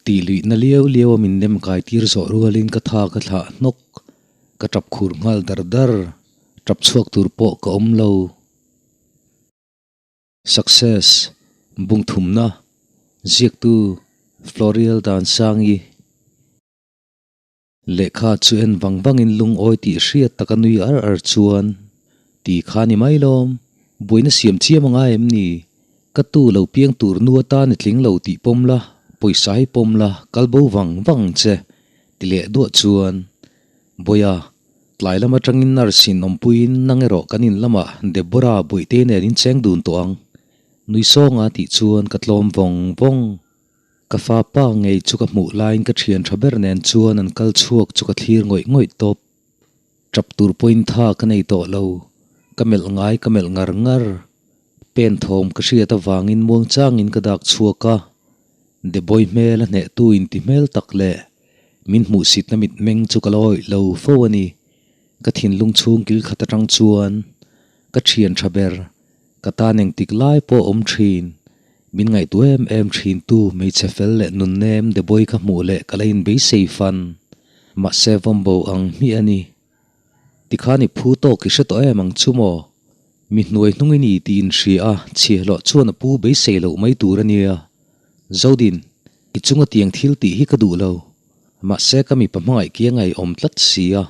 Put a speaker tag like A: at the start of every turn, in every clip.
A: Tih luihna liau liau a min nem kai tir zawh rualin ka tha ka thlah hnawk. Ka tap khur nghal dar dar. Tap chhuak tur pawh ka awm lo. Success, Bungthumna, Ziaktu, Florial Dansangi. Lehkha chu en vang vangin lungawi tih hriat taka nui ar ar chuan, Ti kha ni mai lawm, buaina siam chiam a ngai em ni? Ka tu lo piang tur nu atan i tling lo tih pawm la, pawisa hi pawm la, kal bo vang vang ang che, ti leh duah chuan, Bawiha, tlai lam atangin nurse in awmpuiin nang erawh kan in lamah Deborah Bawihte nen in cheng dun tawh ang, nui sawnga tih chuan ka tlawm vawng vawng. Ka fa pa ngei chu ka hmuh laiin ka thian tha ber nen chuan an kal chhuak chu ka thlir ngawih ngawih tawp. Tap tur pawhin tha ka nei tawh lo. Ka melh ngai ka melh ngar ngar. Pen thawm ka hriat avangin muang changin ka dak chhuak a. Deboi hmel a hnehtu inti hmel tak leh min hmuhsitna mitmeng chu ka la awih lo fo a ni. Ka thinlung chhung kil khat atang chuan ka thian tha ber Ka tan engtik lai pawh awm thin. Min ngaihtuah em em thin tu hmeichhe fel leh nunnem Deboi ka hmuh leh ka la inbeisei fan. Mahse vawmbo ang hmiah a ni. Tikhan i phu tawk i hre tawh em ang chu maw? Mi hnuai hnung i ni tih inhria a, chhiahhlawh chuan a pu beisei loh mai tur a nia. Zodin, i chunga tiang thil tih hi ka duh lo. Mahse ka mipa hmangaih kiang a i awm tlat si a.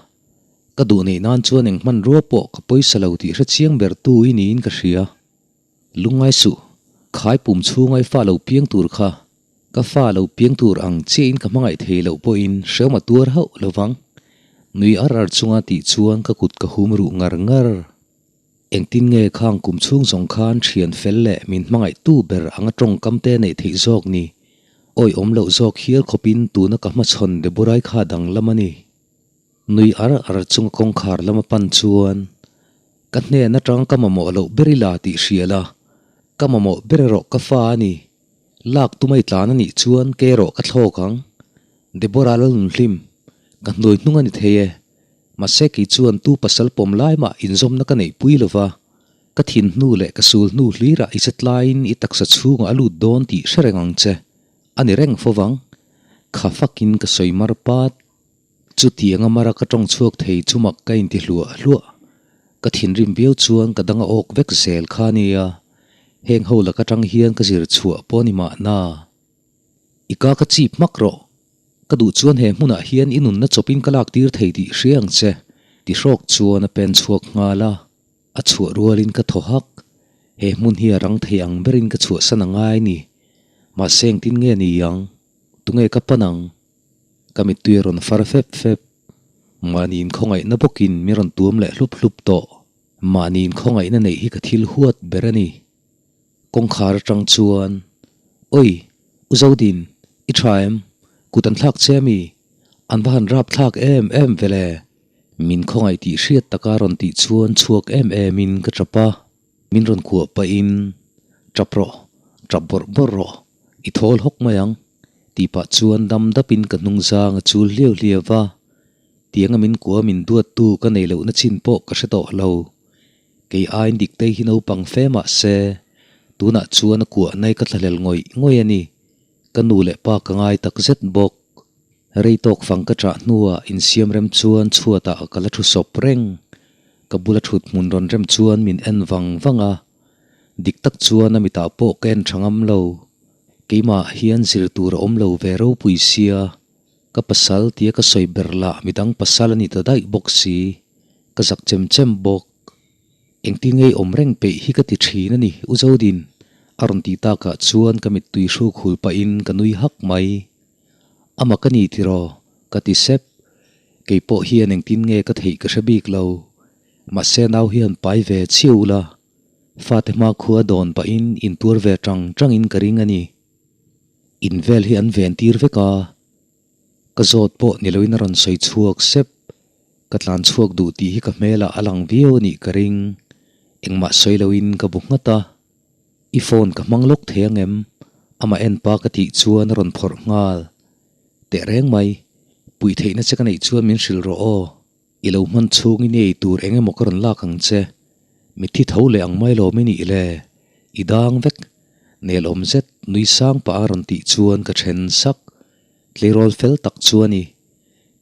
A: Ka duh neih nan chuan eng hmanrua pawh ka pawisa lo tih hre chiang ber tu i niin ka hria. Lungngai suh, khai pum chhunga i fa lo piang tur kha ka fa lo piang tur ang chiahin ka hmangaih thei loh pawhin hreawm a tuar hauh lo vang. Nui ar ar chunga tih chuan ka kut ka hum ruh ngar ngar. Engtin nge khang kum chhung zawng khan thian fel leh min hmangaih tu ber anga tawngkam te neih theih zawk ni? Awi awm loh zawk hial khawpin tuna ka hmachhawn Deborah-i kha danglam a ni. Nui ar ar chunga kawngkhar lama pan chuan, Ka hnen atang ka mamawh loh ber ila tih hria la, ka mamawh ber erawh ka fa a ni. Lak tumai tlan a nih chuan kei erawh ka thlawk ang. Deborah Lalnunhlim, ka hnuai hnung a ni thei e. Mahse kei chuan tu pasal pawm lai mah inzawmna ka neihpui lo va, ka thin hnu leh ka sul hnu hlirah i chetlaiin i taksa chhungah a lut dawn tih hre reng ang che. A ni reng fo vang. Kha fakin ka sawi mar pat. Chutianga mara ka tawng chhuak thei chu mak ka inti hluah hluah. Ka thinrim viau chuan ka dang a awk vek zel kha nia. Heng ho lak atang hian ka zir chhuah pawh ni mahna. I ka ka chip hmak rawh. Ka duh chuan he hmunah hian i nunna chawpin ka lak tir thei tih hria ang che, ti hrawk chuan a pen chhuak nghal a. A chhuah rualin ka thaw hak. He hmun hi a rang thei ang berin ka chhuahsan a ngai ni. Mahse engtin nge ni ang? Tunge ka pan ang? Ka mittui a rawn far fep fep. Mahni inkhawngaihna bawkin mi rawn tuam leh hlup hlup tawh. Mahni inkhawngaihna neih hi ka thil huat ber a ni. Kawngkhar atang chuan, Oi, U Zodin, i tha em? Kut an thlak che ami? An va han rap thlak em em ve le? Min khawngaih tih hriat taka rawn tih chuan chhuak em em in ka tap a. Min rawn kuah pahin, Tap rawh, tap bawrh bawrh rawh, i thawl hawk mai ang. Tih pah chuan dam dapin ka hnung zang a chul hliau hliau va, tianga min kua min duattu ka nei lohna chin pawh ka hre tawh lo. Kei aiin Diktei hi naupang fe mah se, tunah chuan a kuah nai ka thlahlel ngawih ngawih a ni. Ka nu leh pa ka ngai tak zet bawk. Rei tawk fang ka chah hnuah insiam rem chuan chhuatah ka la thu sawp reng. Ka bula thut hmun rawn rem chuan min en vang vang a, dik tak chuan a mitah pawh ka en tha ngam lo. Keimah hian zir tur a awm lo ve ropui sia, ka pasal tia ka sawi ber lah midang pasal a ni ta daih bawk si, ka zak chem chem bawk. Engtin ngei awm reng peih hi ka ti thin a ni, U Zodin, a rawn tih takah chuan ka mittui hruk hul pahin ka nui hak mai. Ama ka ni tiraw? ka ti sep. Kei pawh hian engtin nge ka theih ka hre bik lo. Mahse nau hian pai ve chiah ula. Fate hmakhua dawn pahin intuar ve tang tangin ka ring a ni. In vel hi an ven tir vek a. Ka zawt pawh ni loin a rawn sawi chhuak sep. Ka tlan chhuak duh tih hi ka hmelah a lang viau a nih ka ring. Engmah sawi loin ka bu nghat a. I phone ka hmang lawk thei ang em? Amah en pa ka tih chuan a rawn phawrh nghal. Tehreng mai. Puih theihna che ka neih chuan min hrilh rawh aw. I lo hman chhung i nei tur eng emaw ka rawn lak ang che. Mitthi tho leh ang mai lawm i nih le. I dang vek. Nelawm zet nui sang pah a rawn tih chuan ka then sak. Tleirawl fel tak chu a ni.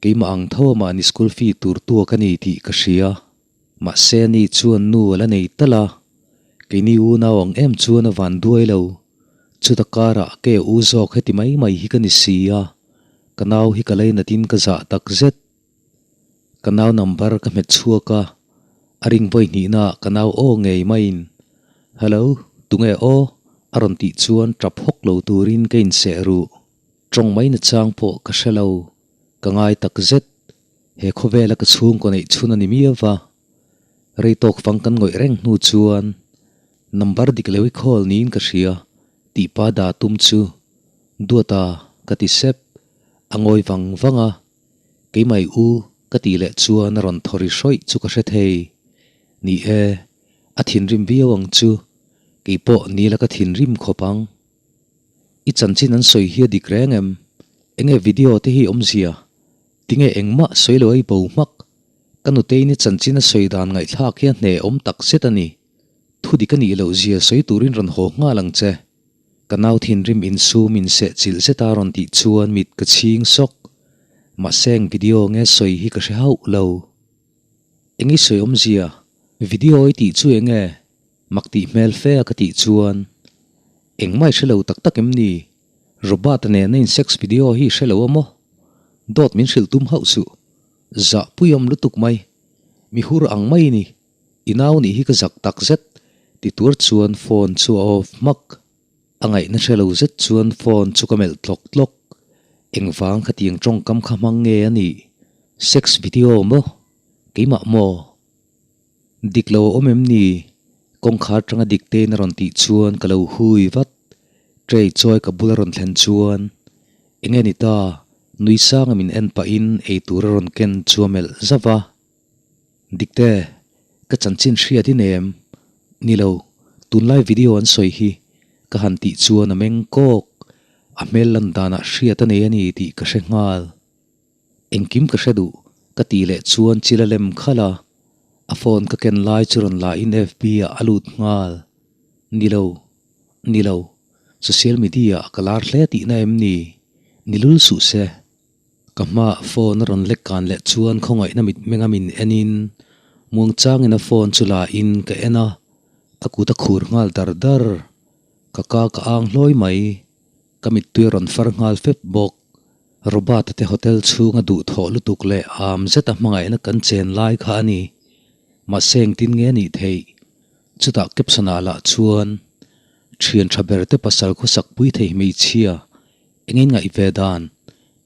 A: Keimah ang tho a mahni school fee tur tuak a ni tih ka hria. Mahse ani chuan nu a la nei tal a. Keini unau ang em chuan a van duai lo. Chuta karah ke u zawk heti mai mai hi ka ni si a. Ka nau hi ka lainatin ka zah tak zet. Ka nau number ka hmet chhuak a, a ring vawi hnihna ah ka nau aw ngei maiin, Hello, tunge aw? a rawn tih chuan tap hawk lo turin ka inseh ruh. Tawng mai nachang pawh ka hre lo, ka ngai tak zet. He khawvela ka chhungkaw neih chhun a ni miau va. Rei tawk fang kan ngawih reng hnu chuan number dik lo i call niin ka hria tih pa dah tum chu Duata ka ti sep, a ngawi vang vang a. Keimai u ka tih leh chuan a rawn thaw ri hrawih chu ka hre thei. Ni e, a thinrim viau ang chu, keipawh nila ka thinrim khawp ang. I chanchin an sawi hi a dik reng em? Enge video te hi awmzia? Tinge engmah sawi lo ei bo hmak? Ka nutei ni chanchin a sawi dan ngaihthlak hi a hne awm tak zet a ni. Thu dik a nih loh zia sawi turin rawn haw nghal ang che. Ka nau thinrim insum inseh chilh zeta rawn tih chuan mit ka chhing sawk. Mahse eng video nge sawi hi ka hre hauh lo. Eng i sawi awmzia? Video i tih chu eng nge? Mak tih hmel fe a ka tih chuan engmah i hre lo tak tak em ni? Robert-a nena in sex video hi i hre lo a maw? Dawt min hrilh tum hauh suh. Zah puiawm lutuk mai. Mi hur ang mai i ni. I nau nih hi ka zak tak zet ti tur chuan phone chu a off hmak. A ngaihna hre lo zet chuan phone chu ka melh tlawk tlawk. Engvang khatiang tawngkam kha hmang nge a nih? Sex video maw? Keimah maw? Dik lo a awm em ni? Kawngkhar tanga dik tein a rawn tih chuan ka lo hui vat. Tray chawi ka bul a rawn thlen chuan eng nge ni ta? Nui sanga min en pahin eitur a rawn ken chu a melh zauh a. Dikte, ka chanchin hriat i nem. Ni lo, tunlai video an sawi hi ka han tih chuan a meng kawk. A hmel lan danah hriat a nei a ni tih ka hre nghal. Engkim ka hre duh, ka tih leh chuan chil a lem khalh a. A phone ka ken lai chu rawn la in FB ah a lut nghal. Ni lo, ni lo, social media ah ka lar hle tihna em ni? Ni lul suh se. Ka hmaah phone a rawn lek kan leh chuan khawngaihna mitmenga min en in muangchangin a phone chu la in ka en a, a kut a khur nghal dar dar. Ka ka ka ang hlawi mai. Ka mittui a rawn far nghal fep bawk. Robert-a te hotel chhunga duhthawh lutuk leh am zeta hmangaihna kan chen lai kha a ni. Mahse engtin nge a nih theih? Chutah caption-ah lah chuan Thian tha ber te pasal khawsak pui thei hmeichhia Engin ngaih ve dan?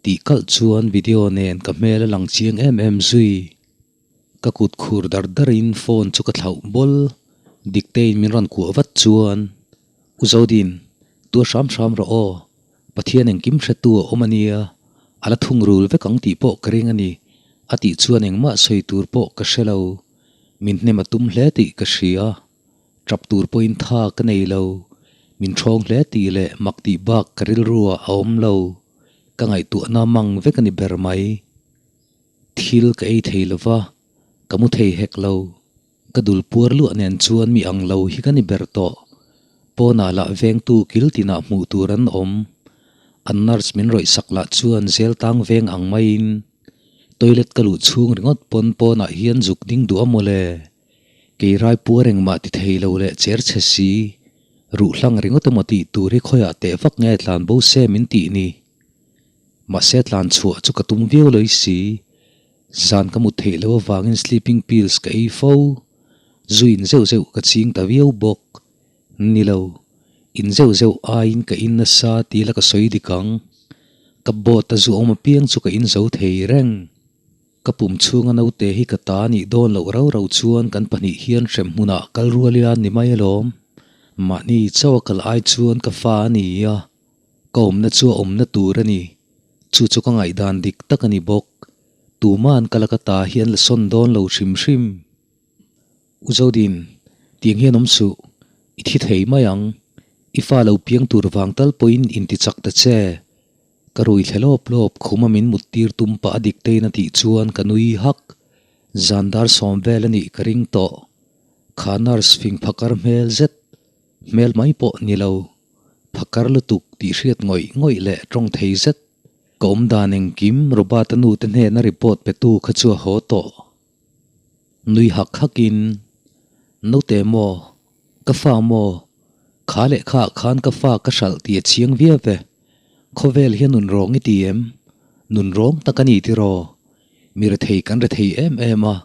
A: Tih kalh chuan video nen ka hmel a lang chiang em em zui. Ka kut khur dar darin phone chu ka thlauh bawl. Diktein min rawn kuah vat chuan, U Zodin, tua hram hram rawh aw. Pathian engkim hretu a awm a nia, a la thungrul vek ang tih pawh ka ring a ni, a tih chuan engmah sawi tur pawh ka hre lo. Min hnem a tum hle tih ka hria. Tap tur pawhin tha ka nei lo. Min thawng hle tih leh mak tih bak ka rilru ah a awm lo. Ka ngaihtuahna mang vek a ni ber mai. Thil ka ei thei lo va, ka mu thei hek lo. Ka dul puar luah nen chuan mi ang lo hi ka ni ber tawh. Pawnah lah vengtu kil tinah hmuh tur an awm. An nurse min rawih sak lah chuan zel tang veng ang maiin toilet ka luh chhung ringawt pawn pawnah hian zuk ding duh a mawle. Kei rai puar engmah ti thei lo leh cher chhe si, ruh hlang ringawt emaw tih tur hi khawiah teh vak nge tlan bo se min tih ni. Mahse tlan chhuah chu ka tum viau loi si. Zan ka mut theih loh avangin sleeping pills ka ei fo. Zu in zeuh zeuh ka ching ta viau bawk. Ni lo, in zeuh zeuh aiin ka in nasa ti la ka sawi dik ang. Ka boat a zu awm apiang chu ka in zo thei reng. Ka pum chhunga naute hi ka ta nih dawn loh rau rau chuan kan pahnih hian hrem hmunah kal rual ila ni mai alawm. Mahni chauh a kal ai chuan ka fa a ni a, ka awmna chu a awmna tur a ni. Chu chu ka ngaihdan dik tak a ni bawk. Tuma'n ka laka ta hi an la sawn dawn lo hrim hrim. U Zodin, tiang hian awm suh. I thi thei mai ang. I fa lo piang tur vang tal pawhin intichak ta che. Ka rui thle lawp lawp khuma min mut tir tum pah a dik tein a tih chuan ka nui hak. Zan dar sawm vel a nih ka ring tawh. Kha nurse fing phakar hmel zet, hmel mai pawh ni lo. Phakar lutuk tih hriat ngawih ngawih leh tawng thei zet. Ka awm dan engkim Robert-a nu te hnena report pe tu kha chu a haw tawh. Nui hak hakin, Naute maw? Ka fa maw? Kha leh khaah khan ka fa ka hralh tih a chiang viau ve. Khawvel hian nun rawng i ti em? Nun rawng tak a ni tiraw? Mi rethei kan rethei em em a.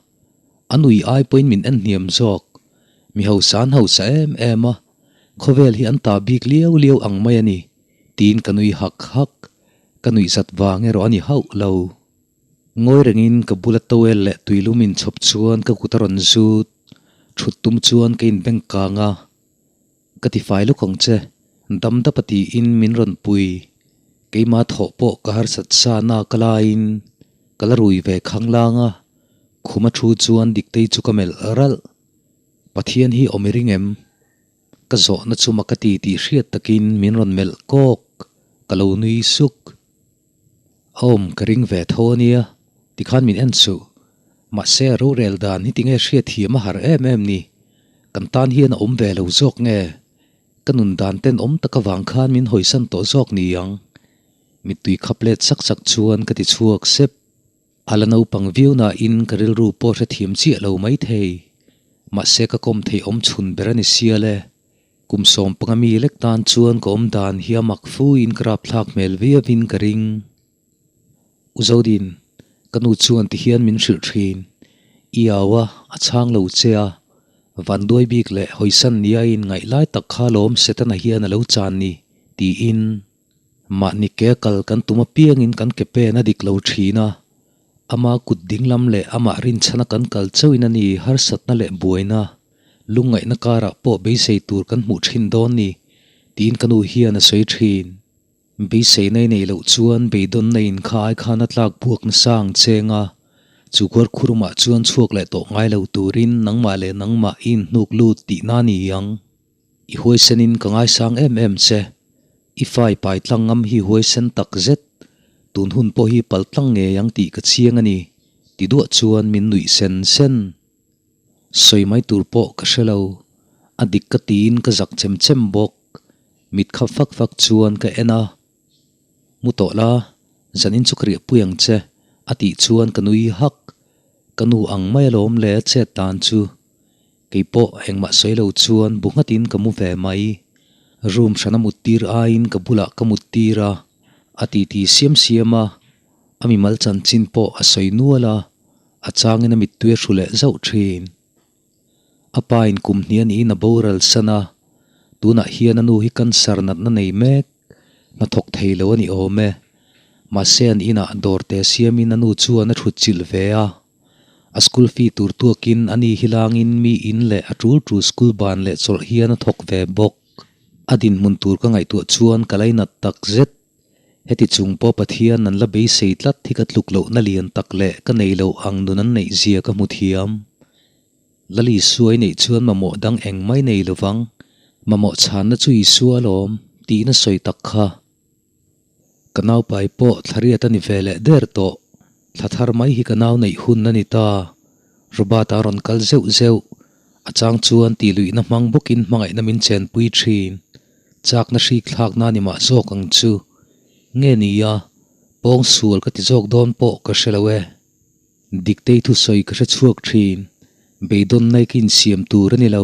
A: A nui ai pawhin min en hniam zawk. Mi hausa an hausa em em a. Khawvel hi an ta bik liau liau ang mai a ni, tiin ka nui hak hak. Ka nuihzat vang erawh a ni hauh lo. Ngawi rengin ka bula towel leh tuilum inchhawp chuan ka kut a rawn zut. Thut tum chuan ka inbeng kang a. Ka ti fai lawk ang che, dam dap a tiin min rawn pui. Keimah thawh pawh ka harsat sa na ka laiin ka la rui ve khanglang a, khuma thu chuan Diktei chu ka melh ralh. Pathian hi awm i ring em? Ka zawhna chu mak a ti tih hriat takin min rawn melh kawk, ka lo nui suk. A awm ka ring ve tho a nia, tikhan min en suh. Mahse a rorel dan hi tinge hriat thiam a har em em ni? Kan tan hian a awm ve lo zawk nge? Ka nun dan ten awm tak avang khan min hawisan tawh zawk ni ang. Mittui khap let sak sak chuan ka ti chhuak sep. A la naupang viau nain ka rilru pawh hrethiam chiah lo maithei. Mahse ka kawm theih awm chhun ber a ni sial e. Kum 15 mi lek tan chuan ka awm dan hi a mak fu in ka rapthlak hmel viau in ka ring. U Zodin, ka nu chuan ti hian min hrilh thin. I au a, a chhang lo che a. Vanduai bik leh hawisan nia in ngaih lai tak kha lawm Setana hian a lo chan ni, tiin. Mahni ke kal kan tum apiangin kan ke pen a dik lo thin a, ama kut dinglam leh amah rinchhana kan kal chauhin a ni harsatna leh buaina, lungngaihna karah pawh beisei tur kan hmuh thin dawn ni, tiin ka nu hian a sawi thin. Beiseina i neih loh chuan beidawnna in kha ai khan a tlak buak nasa ang cheng a, chu kuar khurumah chuan chhuak leh tawh ngai lo turin nangmah leh nangmah i inhnuk lut tihna a ni ang. I huaisenin ka ngaisang em em che. I fai pai tlang ngam hi huaisen tak zet. Tun hun pawh hi pal tlang ngei ang tih ka chiang a ni, ti duah chuan min nuih sen sen. Sawi mai tur pawh ka hre lo. A dik ka tiin ka zak chem chem bawk. Mit khap fak fak chuan ka en a. Mu tawh la, zanin chu ka riahpui ang che, a tih chuan ka nui hak. Ka nu ang mai alawm le a chet dan chu. Kei pawh engmah sawi lo chuan bu nghatin ka mu ve mai. Room hrana mut tir aiin ka bulah ka mut tir a, a titi siam siam a, a mimal chanchin pawh a sawi nual a, a changin a mittui a hru leh zauh thin. A pa in kum hnih a niin a boral san a, tunah hian a nu hi cancer natna nei mek, hnathawk thei lo a ni awm e. Mahse an inah dawr te siamin a nu chuan a thut chilh ve a. A school fee tur tuakin a ni hi langin mi in leh a tul tul school ban leh chawlh hian a thawk ve bawk. A dinhmun tur ka ngaihtuah chuan ka lainat tak zet. Heti chung pawh Pathian an la beisei tlat hi ka tluk lohna lian tak leh ka nei loh ang nun an neih zia ka hmu thiam. Lal Isua i neih chuan mamawh dang eng mai nei lovang. Mamawh chhanna chu Isua alawm, tiin a sawi tak kha. Ka naupai pawh thlariat a ni ve leh der tawh. Thla thar mai hi ka nau neih hun a ni ta. Robert-a rawn kal zeuh zeuh. A chang chuan tih luihna hmang bawkin hmangaihna min chenpui thin. Chakna hrik thlakna a ni mah zawk ang chu. Nge nia, pawng sual ka ti zawk dawn pawh ka hre lo e. Diktei thusawi ka hre chhuak thin. Beidawn nai ka insiam tur a ni lo.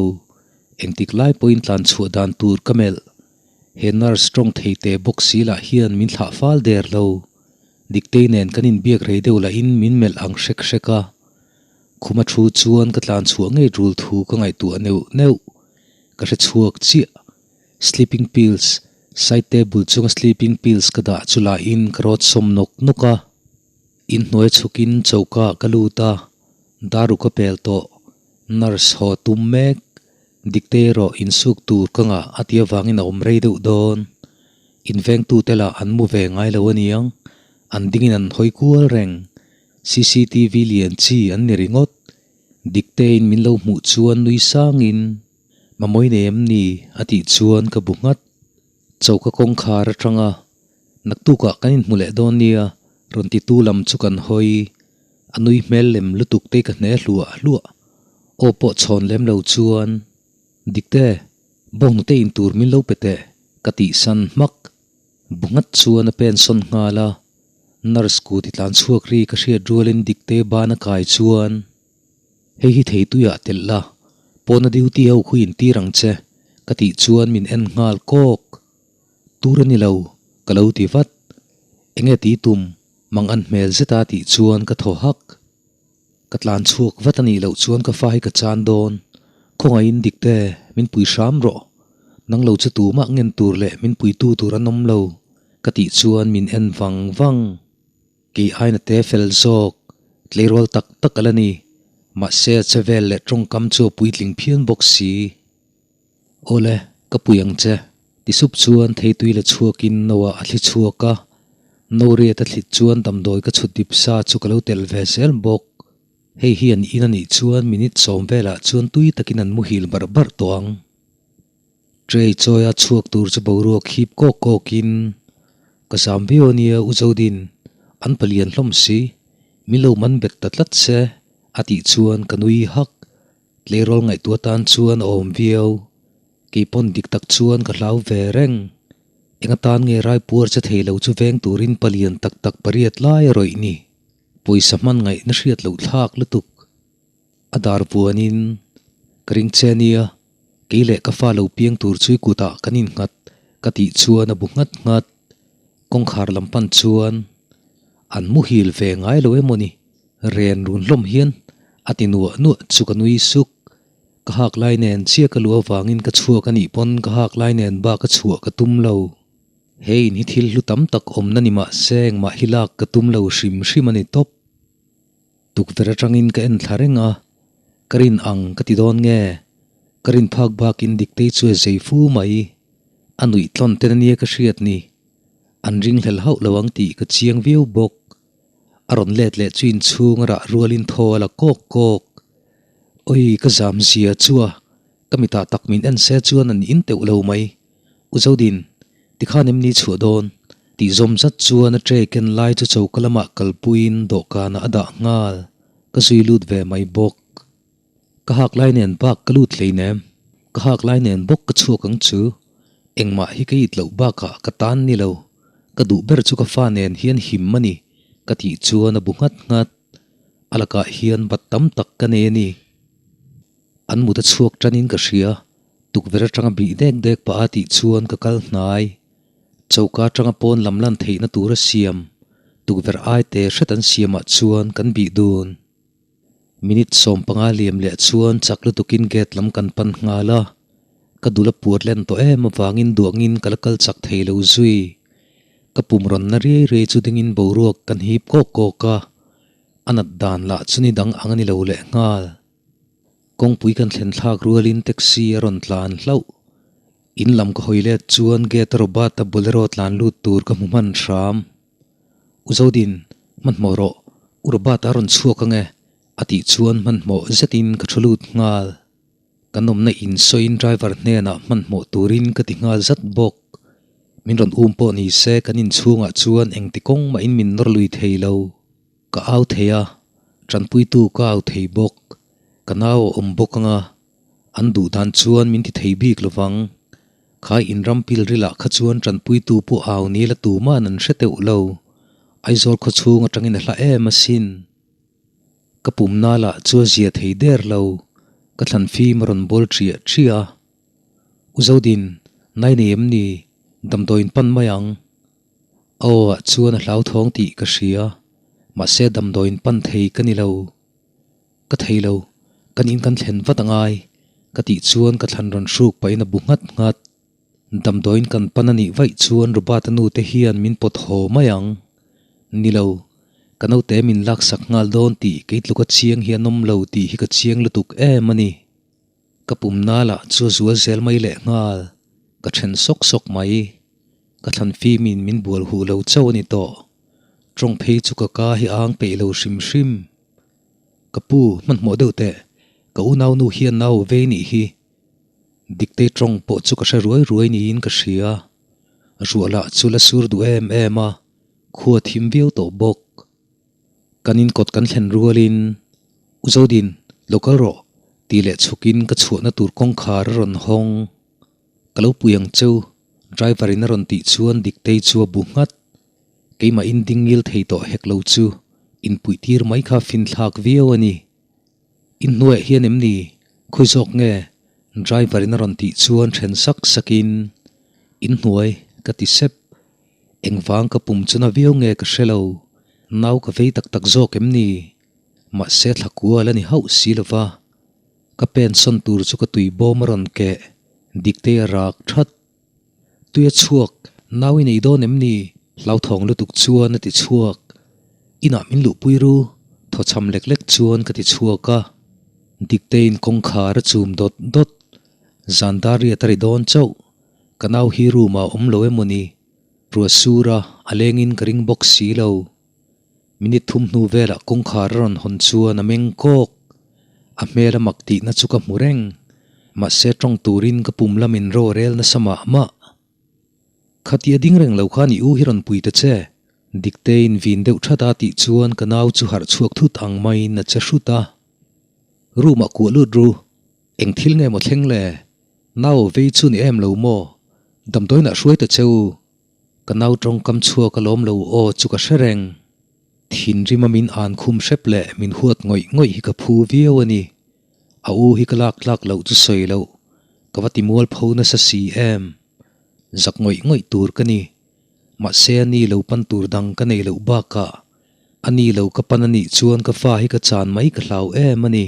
A: Engtik lai pawhin tlan chhuah dan tur ka melh. He nurse tawng thei teh bawk si lah hian min thlah fal der lo. Diktei nen kan inbiak rei deuh lahin min melh ang hrek hrek a. Khuma thu chuan ka tlan chhuah ngei tul thu ka ngaihtuah neuh neuh. Ka hre chhuak chiah. Sleeping pills, side table chunga sleeping pills ka dah chu lahin ka rawt sawm nawk nawk a. Inhnuai chhukin choka ka lut a, daru ka pel tawh. Nurse haw tum mek. Diktei erawh insuk tur ka ngah a ti avangin a awm rei deuh dawn. Invengtute lah an mu ve ngai lo aniang, an dingin an hawi kual reng. Cctv lian chi an ni ringawt. Dikteiin min lo hmuh chuan nui sangin, Mamawi nei em ni? a tih chuan ka bu nghat. Choka kawngkhar atanga naktukah kan inhmu leh dawn nia rawn titu lam chu kan hawi. A nui hmel lem lutuk te ka hne hluah hluah. Aw pawh chhawn lem lo chuan, Dikte, bawnghnute in tur min lo pe teh, ka tih san hmak. Bu nghat chuan a pen sawn nghal a. Nurse kut i tlan chhuak ri ka hriat rualin Diktei ban a kai chuan, Hei hi thei tuiah telh la, pawna duty ho khu intir ang che, ka tih chuan min en nghal kawk. Tur a ni lo, ka lo ti vat. Enge ti tum, mang an hmel zeta tih chuan ka thaw hak. Ka tlan chhuak vat a nih loh chuan ka fa hi ka chan dawn. Khawngaihin Dikte, min pui hram rawh. Nang lo chu tumah ngen tur leh min puitu tur an awm lo, ka tih chuan min en vang vang. Kei aina te fel zawk, tleirawl tak tak a la ni. Mahse a che vel leh tawngkam chu a puitling phian bawk si. Awle, ka pui ang che. Ti sup chuan theitui la chhuakin no ah a thli chhuak a, no riat a thlit chuan damdawi ka chhut dip sa chu ka lo telh ve zel bawk. Hei hi an in a nih chuan minute sawm velah chuan tui takin an muhil barh barh tawh ang. Tray chawia chhuak tur chu boruak hip kawk kawkin ka zam viau a nia U Zodin, an palian hlawm si, min lo man bet ta tlat se a tih chuan ka nui hak. Tleirawl ngaihtuah tan chuan a awm viau. Kei pawn dik tak chuan ka hlau ve reng. Eng atan nge raipuar che thei lo chu veng turin palian tak tak pariat lai a rawih ni. Pawisa hman ngaihna hriat loh thlak lutuk. A dar vuanin, Ka ring che nia, kei leh ka fa lo piang tur chu i kutah kan innghat ka tih chuan a bu nghat nghat. Kawngkhar lam pan chuan an muhil ve ngai lo emaw ni? Ren run hlawm hian a ti nuah nuah chu ka nui suk. Ka hak lai nen chiah ka luh avangin ka chhuak a nih pawn ka hak lai nen bak a chhuah ka tum lo. He in hi thil hlu tam tak awmna ni mah se engmah hi lak ka tum lo hrim hrim a ni tawp. Tukverh atangin ka en thla reng a, ka rin ang ka ti dawn nge? Ka rin phak bakin Diktei chu a zei fu mai. A nuih tlawn ten ania ka hriat ni. An ringhlel hauh lo ang tih ka chiang viau bawk. A rawn let leh chu inchhung a rah rualin thaw a la kawk kawk. Oi, ka zam zia chu a, ka mitah tak min en se chuan an in teuh lo mai. U Zodin, tikhan em ni chhuah dawn? Tih zawm zat chuan a tray ken lai chu choka lamah kalpuiin dawhkanah a dah nghal. Ka zui lut ve mai bawk. Ka hak lai nen bak ka lut hleinem. Ka hak lai nen bawk ka chhuak ang chu. Engmah hi ka it loh bakah ka tan ni lo. Ka duh ber chu ka fa nen hian him a ni, ka tih chuan a bu nghat nghat. A lakah hian bat tam tak ka nei a ni. An mut a chhuak tanin ka hria. Tukverh atanga bih dek dek pah a tih chuan ka kal hnai. Choka atanga pawn lam lan theihna tur a siam. Tukverh aite hret an siamah chuan kan bih dun. Minute 15 liam leh chuan chak lutukin gate lam kan pan nghal a, ka dul a puat len tawh em avangin duangin ka la kal chak thei lo zui. Ka pum rawn na riai riai chu dingin boruak kan hip kawk kawk a, a nat dan lah chu ni dang ang a ni lo leh nghal. Kawngpui kan thlen thlak rualin taxi a rawn tlan hlauh. In lam ka hawi let chuan gate a Robert-a bolero tlan lut tur ka hmu hman hram. U Zodin, hmanhmawh rawh, U Robert-a rawn chhuak ang e, a tih chuan hmanhmawh zetin ka thu lut nghal. Kan awmna in sawiin driver hnenah hmanhmawh turin ka ti nghal zat bawk. Min rawn um pawh ni se kan inchhungah chuan engti kawng mahin min nawr lui thei lo. Ka au thei a, tanpuitu ka au thei bawk. Ka nau a awm bawk ang a, an duh dan chuan min ti thei bik lovang. Kha inram pilrilah kha chuan tanpuitu pawh au ni la tuman an hre teuh lo. Aizawl khawchhung atangin a hla em asin. Ka pumna lah chu a zia thei der lo. Ka thlan fim a rawn bawl ṭiah ṭiah a. U Zodin, nai nei em ni? Damdawiin pan mai ang. A aw ah chuan a hlauthawng tih ka hria. Mahse damdawiin pan thei ka ni lo. Ka thei lo, kan in kan thlen vat a ngai, ka tih chuan ka thlan rawn hruk pahin a bu nghat nghat. Damdawiin kan pan a nih vaih chuan Robert-a nu te hian min pawt haw mai ang. Ni lo, ka naute min laksak nghal dawn tih kei tluka chiang hi an awm lo tih hi ka chiang lutuk em a ni. Ka pum nal ah chu a zual zel mai leh nghal, ka then sawk sawk mai. Ka thlan fimin min bual huh lo chauh a ni tawh. Tawng phei chu ka ka hi a ang peih lo hrim hrim. Ka pu, hmanhmawh deuh teh, ka unau nu hian nau vei nih hi. Diktei tawng pawh chu ka hre ruai ruai niin ka hria. Ruah lah chu la sur duh em em a, khua thim viau tawh bawk. Kan inkawt kan thlen rualin, U Zodin, lo kal rawh, tih leh chhukin ka chhuahna tur kawngkhar a rawn hawng. Ka lo pui ang cheu, driver in a rawn tih chuan Diktei chu a bu nghat. Keimah in ding ngil thei tawh hek lo chu inpuih tir mai kha finthlak viau a ni. Inhnuaiah hian em ni? Khawi zawk nge? Driver in a rawn tih chuan then sak sak in, Inhnuai, ka ti sep. Engvang ka pum chu na viau nge ka hre lo. Nau ka vei tak tak zawk em ni? Mahse thla kual a ni hauh si lo va. Ka pen sawn tur chu ka tui bawm a rawn keh Diktei a rak that. Tui a chhuak, nau i nei dawn em ni? Hlauthawng lutuk chuan a ti chhuak. Inah min luhpui ru, thawchham lek lek chuan ka ti chhuak a. Dikteiin kawngkhar a chum dawt dawt. Zan dar riat a ri dawn chauh. Ka nau hi room ah awm lo emaw ni? Ruah sur a, a lengin ka ring bawk si lo. Minute thum hnu velah kawngkhar a rawn hawn chuan a meng kawk. A hmel a mak tihna chu ka hmu reng. Mahse tawng turin ka pum lamin ro a rel nasa mah mah. Khatia ding reng lo khan i u hi rawn pui ta che. Dikteiin vin deuh that a tih chuan ka nau chu harh chhuak thut ang maiin a che hrut a. Room ah kuah lut ru. Eng thil nge maw thleng le? Nau vei chu ni em lo maw? Damdawiinah hruai ta che u. Ka nau tawngkam chhuak a lawm lo aw chu ka hre reng. Thinrima min an khum hrep leh min huat ngawih ngawih hi ka phu viau a ni. A u hi ka lak tlak loh chu sawi loh, ka va ti mual pho nasa si em. Zak ngawih ngawih tur ka ni. Mahse a ni lo pan tur dang ka nei loh bakah a ni lo ka pan a nih chuan ka fa hi ka chan mai ka hlau em a ni.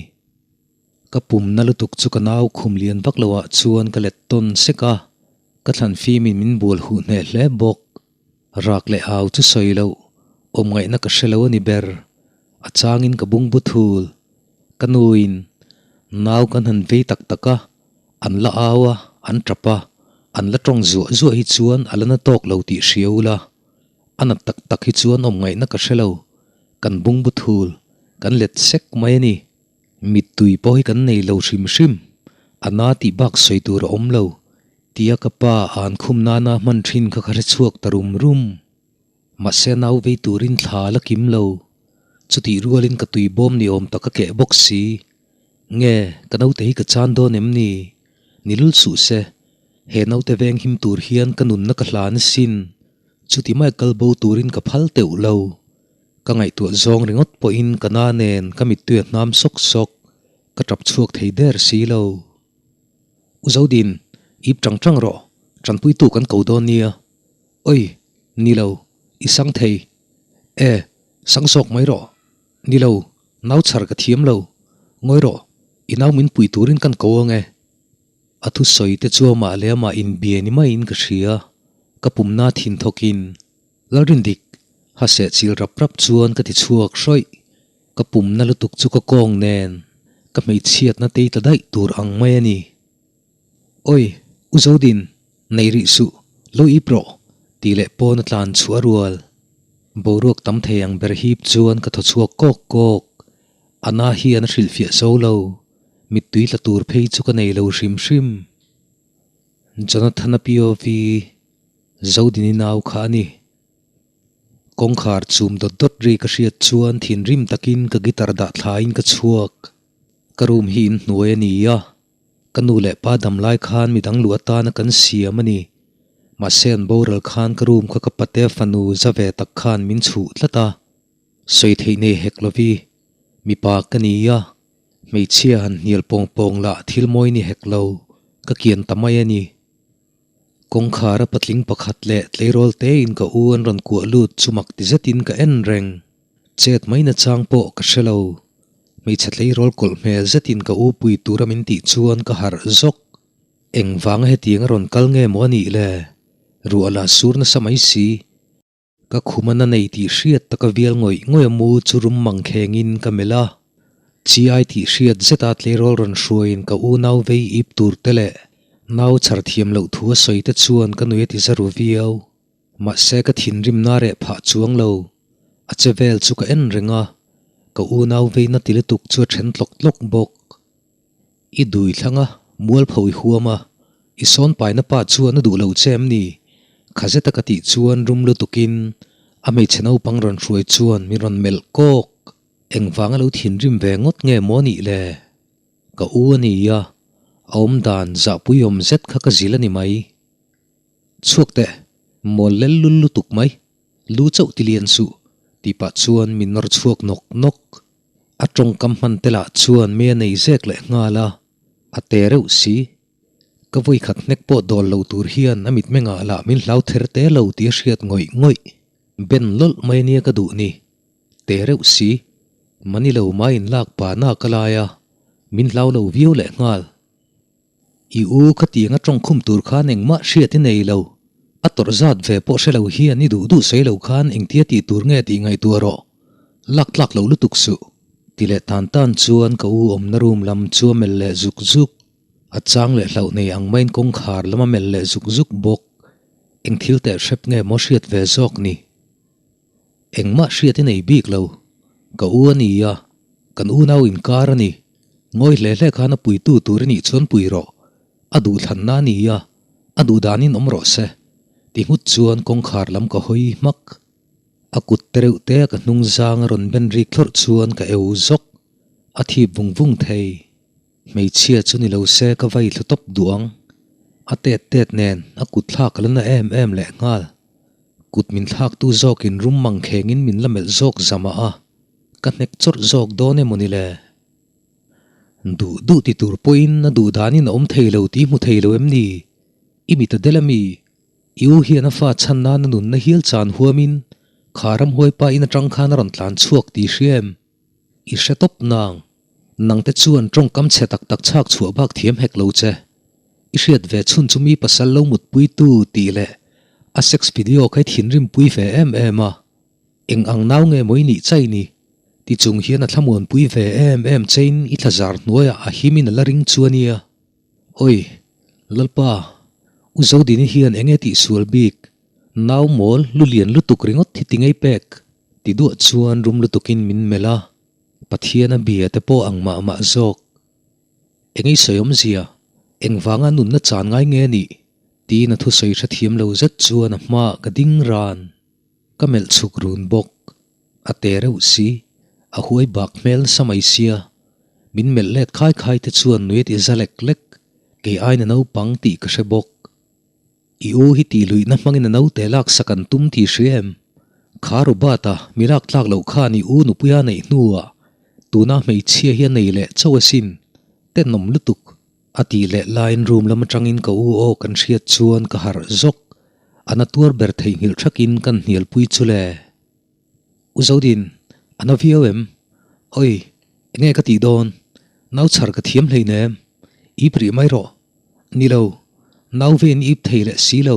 A: Ka pumna lutuk chu ka nau khum lian vak loah chuan ka let tawn sek a. Ka thlan fimin min bual huh hneh hle bawk. Rak leh au chu sawi loh, awm ngaihna ka hre lo a ni ber. A changin ka bungbu thul. Ka nuin nau kan han vei tak tak a, an la au a, an tap a, an la tawng zuah zuah hi chuan a la na tawk lo tih hria ula. A nat tak tak hi chuan awm ngaihna ka hre lo. Kan bungbu thul, kan let sek mai a ni. Mittui pawh hi kan nei lo hrim hrim, a na tih bak sawi tur a awm lo, tia ka pa an khum nana hman thin kha ka hre chhuak ta rum rum. Mahse nau vei turin thla la kim lo, chutih rualin ka tui bawm ni awm tak a keh bawk si. Nge, ka naute hi ka chan dawn em ni? Ni lul suh se, he naute veng him tur hian ka nunna ka hlan asin, chuti mai kal bo turin ka phal teuh lo. Ka ngaihtuah zawng ringawt pawhin ka na nen ka mittui a hnam sawk sawk, ka tap chhuak thei der si lo. U Zodin, ip tang tang rawh, tanpuitu kan ko dawn nia. Oi, ni lo, i sang thei. E, sang zawk mai rawh. Ni lo, nau chhar ka thiam lo. Ngawi rawh, i nau min pui turin kan ko ang e. A thusawi te chu amah leh amah inbia ni maiin ka hria, ka pumna thin thawkin. Lalrindik, ha seh chil rap rap chuan ka ti chhuak hrawih. Ka pumna lutuk chu ka kawng nen ka hmeichhiatna tei ta daih tur ang mai a ni. Oi, U Zodin, nei rih suh, lo ip rawh, tih leh pawn a tlan chhuah a rual. Boruak tam thei ang ber hip chuan ka thaw chhuak kawk kawk. A na hian a hrilhfiah zo lo, mittui tla tur phei chu ka nei lo hrim hrim. Jonathan-a POV. Zodini nau kha a ni. Kawngkhar chum dawt dawt ri ka hriat chuan thinrim takin ka guitar dah thlain ka chhuak. Ka room hi inhnuai a ni a, ka nu leh pa dam lai khan midang luh atana kan siam a ni. Mahse an boral khan ka room kha ka pate fanu za ve tak khan min chhuh tlat a. Sawi theih nei hek lovi, mipa ka ni a, hmeichhia han hnial pawng pawng lah thil mawi ni hek lo, ka kian ta mai a ni. Kawngkhar a patling pakhat leh tleirawl tein ka u an rawn kuah lut chu mak ti zetin ka en reng. Chet mai na chang pawh ka hre lo. Hmeichhe tleirawl kawlh hmel zetin ka u pui tura min tih chuan ka harh zawk. Engvanga hetiang a rawn kal nge maw a nih le? Ruah la sur nasa mai si. Ka khum a na nei tih hriat taka vial ngawih ngawih a mu chu rum mang khengin ka melh a. Chi ai tih hriat zeta tleirawl rawn hruaiin ka unau vei ip tur te leh nau chhar thiam loh thu a sawi te chuan ka nui a ti za ru viau. Mahse ka thinrim na reh phah chuang lo. A che vel chu ka en reng a, ka unau vei na ti lutuk chu a then tlawk tlawk bawk. I dui thlang a, mualpho i huam a, i sawn paina pa chuan a duh lo che em ni? Kha zeta ka tih chuan rum lutukin a hmeichhe naupang rawn hruai chuan min rawn melh kawk. Engvanga lo thinrim ve ngawt nge maw nih le? Ka u a ni a, a awmdan zahpuiawm zet kha ka zil a ni mai. Chhuak teh, mawl lel lul lutuk mai. Lu chauh ti lian suh, tih pah chuan min nawr chhuak nawk nawk. A tawngkam hman te lah chuan mi a nei zek leh nghal a, a te reuh si. Ka vawikhat hnek pawh dawl lo tur hian a mitmengah lah min hlau ther te lo tih a hriat ngawih ngawih. Ben lawlh mai ania ka duh ni. Te reuh si, mani lo mai inlak pa na ka lai a, min hlau lo viau leh nghal. I u khatiang a tawngkhum tur khan engmah hriat i nei lo. A tawrh zat ve pawh hre lo hian i duh duh sawi lo khan engtia tih tur nge tih ngaihtuah rawh. Lak tlak lo lutuk suh. Ti leh tan tan chuan ka u awmna room lam chu a melh leh zuk zuk. A chang leh hlauh nei ang maiin kawngkhar lam a melh leh zuk zuk bawk. Eng thil teh hrep nge maw hriat ve zawk ni? Engmah hriat i nei bik lo. Ka u a ni a, kan unau inkar a ni. Ngawi hle hle khan a puitu tur i nih chuan pui rawh. A duhthlanna a ni a, a duhdanin awm rawh se. Ti nghut chuan kawngkhar lam ka hawi hmak. A kut te reuh te a ka hnung zang a rawn ben rik thlawrh chuan ka eu zawk. A thip vung vung thei. Hmeichhia chu ni lo se ka vai thlu tawp duh ang. A tet tet nen a kut thlak a la na em em leh nghal. Kut min thlaktu zawkin rum mang khengin min la melh zawk zamah a, ka hnek chawrh zawk dawn emaw ni le? Duh duh ti tur pawhin a duh danin a awm thei lo tih hmu thei lo em ni? I mit a del a mi? I u hian a fa chhan nana nunna hial chan huamin kha ramhuai pa in atang khan a rawn tlan chhuak tih hria em? I hre tawp nang. Nangte chuan tawngkam chhe tak tak chhak chhuah bak thiam hek lo che. I hriat ve chhun chu mi pasal lo mutpuitu tih leh a sex video kha i thinrimpui ve em em a. Eng ang nau nge maw i nih chai ni? Ti chung hian a thlamuanpui ve em em chein i thlazar hnuaiah a himin a la ring chu a nia. Oi, Lalpa, U Zodini hian enge tihsual bik? Nau mawl lu lian lutuk ringawt hi ti ngei pek? Ti duah chuan rum lutukin min melh a. Pathian a bia te pawh ang mah mah zawk. Eng ei sawi awmzia, engvanga nunna chan ngai nge nih? Tiin a thusawi hrethiam lo zet chuan a hmaah ka ding ran. Ka melh chhuk run bawk. A te reuh si, a huai bak hmel nasa mai sia. Min melh let khai khai te chuan nui a ti za lek lek. Kei aina naupang tih ka hre bawk. I u hi tih luihna hmangin a naute laksak an tum tih hria em? Kha Robert-a mi lak tlak loh khan i u nupuia neih hnuah tuna hmeichhia hi a nei leh chauh asin, tenawm lutuk. A tih leh laiin room lam atangin ka u aw kan hriat chuan ka harh zawk. A na tuar ber theihnghilh thakin kan hnialpui chu le. U Zodin, a na viau em? Oi, enge ka tih dawn? Nau chhar ka thiam hleinem. Ip rih mai rawh. Ni lo, nau vein ip thei leh si lo,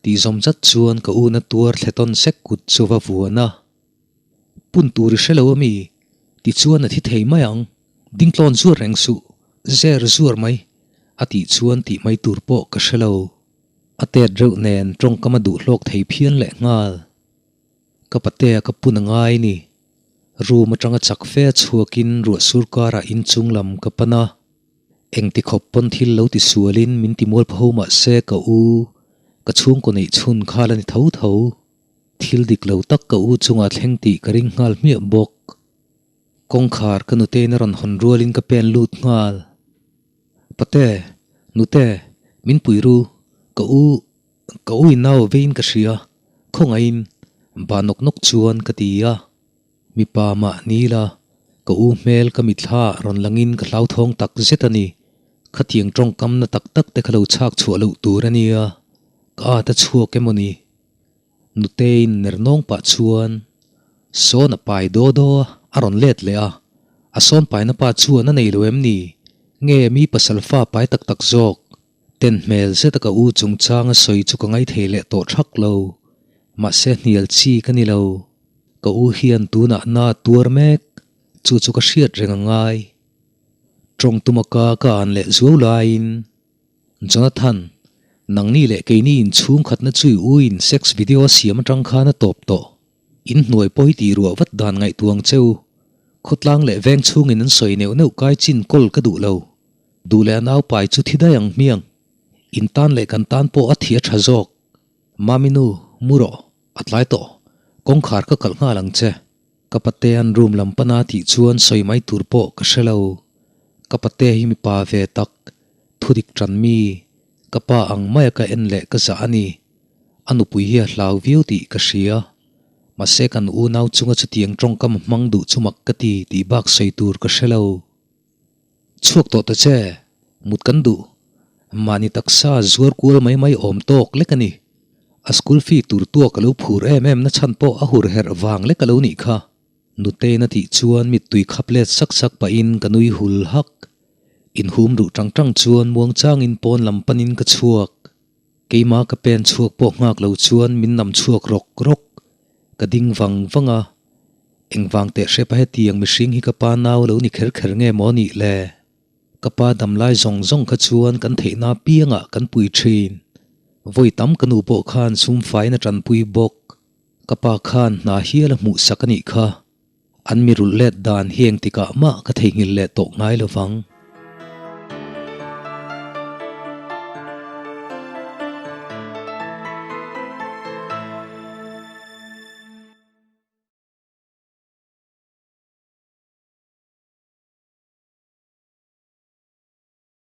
A: tih zawm zat chuan ka una tuar thle tawn sek kut chu va vuan a. Pun tur i hre lo ami? Ti chuan a thi thei mai ang, dingtlawn zuar reng suh, zer zuar mai, a tih chuan tih mai tur pawh ka hre lo. A tet reuh nen tawngkam a duh hlawk thei phian leh nghal. Ka patea ka pun a ngai ni. Room atanga chak fe a chhuakin ruah sur karah inchung lam ka pan a. Engti khawp pawn thil lo ti sualin min ti mual pho mah se ka u, ka chhungkaw neih chhun kha la ni tho tho. Thil dik lo tak ka u chungah thleng tih ka ring nghal hmiah bawk. Kawngkhar ka nutein a rawn hawn rualin ka pen lut nghal. Pate, nute, min pui ru, ka u, ka u in nau a veiin ka hria, khawngaihin, bah nawk nawk chuan ka ti a. Mipa mah ni la, ka u hmel ka mitthla rawn langin ka hlauthawng tak zet a ni. Khatiang tawngkam na tak tak te kha lo chhak chhuah loh tur a nia, ka at a chhuak emaw ni? Nuteiin ner nawng pah chuan sawn a pai daw daw a, a rawn let leh a. A sawn paina pa chuan a nei lo em ni? Nge mi pasal fa pai tak tak zawk? Ten hmel zeta ka u chungchang a sawi chu ka ngaithei leh tawh thak lo. Mahse hnial chi ka ni lo. Ka u hian tunah na tuar mek, chu chu ka hriat reng a ngai. Tawng tuma ka ka an leh zuau laiin, Jonathan, nangni leh keini inchhung khatna chu i u in sex video a siam atang khan a tawp tawh. In hnuai pawh hi tih ruah vat dan ngaihtuah ang che u. Khawtlang leh veng chhungin an sawi neuh neuh kai chin kawl ka duh lo. Duh leh a naupai chu thi daih ang hmiang. In tan leh kan tan pawh a thi a tha zawk. Mami nu, mu rawh, a tlai tawh. Kawngkhar ka kalh nghal ang che. Ka patea'n room lam pana tih chuan sawi mai tur pawh ka hre lo. Ka pate hi mipa ve tak, thudik tan mi, ka pa ang maia ka en leh ka zah a ni. A nupui hi a hlau viau tih ka hria. Mahse kan unau chunga chutiang tawngkam a hmang duh chu mak ka ti tih bak sawi tur ka hre lo. Chhuak tawh ta che, mut kan duh. Mahni taksa zuar kual mai mai awm tawk lek a ni. A school fee tur tuak a lo phur em em na chhan pawh a hur herh vang lek a lo nih kha. Nutei'n a tih chuan mittui khap let sak sak pahin ka nui hul hak. Inhum duh tang tang chuan muangchangin pawn lam panin ka chhuak. Keimah ka pen chhuak pawh nghak lo chuan min nam chhuak rawk rawk. Ka ding vang vang a, engvang teh hrep a hetiang mihring hi ka pa nau lo ni kher kher nge maw nih le? Ka pa damlai zawng zawng kha chuan kan theihna piangah kan pui thin. Vawi tam ka nu pawh khan sum faiin a tanpui bawk. Ka pa khan hna hial a hmuhsak a nih kha. An mi rulh let dan hi engtikah mah ka theihnghilh leh tawh ngai lo vang.